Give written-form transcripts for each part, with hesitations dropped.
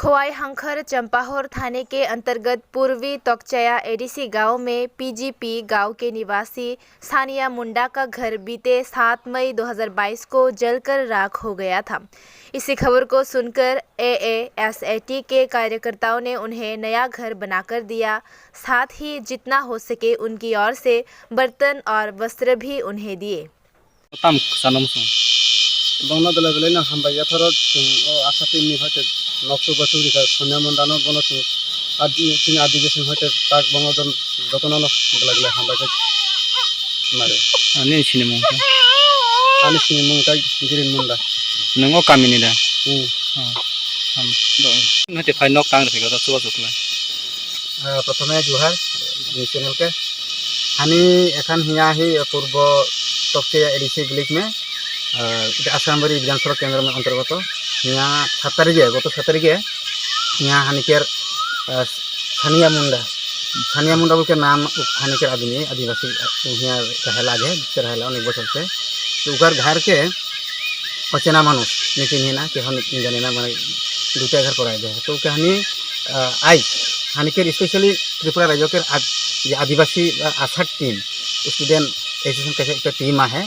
खोवाई हंखर चंपाहोर थाने के अंतर्गत पूर्वी तोकचया एडीसी गांव में पीजीपी गांव के निवासी सानिया मुंडा का घर बीते 7 मई 2022 को जलकर राख हो गया था। इसी खबर को सुनकर एएसएटी के कार्यकर्ताओं ने उन्हें नया घर बनाकर दिया। साथ ही जितना हो सके उनकी ओर से बर्तन और वस्त्र भी उन्हें दिए। Tam sanam sung. Bangla belai belai no hambai yapharo chung o asha team ni hoite nokto bachuri ka Sonia Munda no bono chung adi chini adivasi hoite tak bongodon jotono no belai belai hambai ke mare. Ani sini mung. Ani sini mung kai Girin Munda. Nung o kamini da. Hmm. Hoite phai nok tang re ka chuba chukla. প্রথমে Johar news channel के। हानि एखान हिया ही पूर्व तोकचैया ADC village में, आसामबाड़ी विधानसभा केंद्र में अंतर्गत। यहाँ 7 तारीखे, गत 7 तारीखे यहाँ हानिकेर सानिया मुंडा, सानिया मुंडा बोल के नाम हानिकेर आदमी आदिवासी यहाँ रहेला आगे से रहेला अनेक बছर से। तो उकार घर के অচেনা মানুষ নি চিনি না, কেহ জানে না, মানে দুটা ঘর পড়াই দেয়। তো কাহানি আইজ হানিকের স্পেশালি ত্রিপুরা রাজ্যকের যে আদিবাসী আশার टीम स्टूडेंट एसोसिएशन का একটা टीम आहे,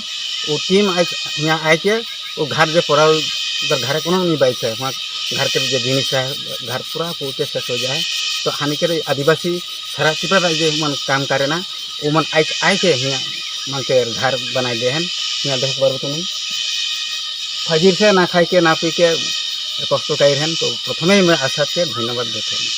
वो टीम आज यहाँ आए के वो घर जे पड़ा, उधर घरे कोनो नहीं बाइक है, वहाँ घर के जो जिनिस है, घर पूरा पूरे शेष हो जाए। तो हानिकेर आदिवासी सारा त्रिपुरा राज्य मन काम करे ना, वो मन आज आए के यहाँ मन के घर बनाए दे हैं। यहाँ देख पारबो তুমি, फजीर से ना खाई के ना पी के कष्ट करें। तो प्रथमे मैं आशा के धन्यवाद देते हैं।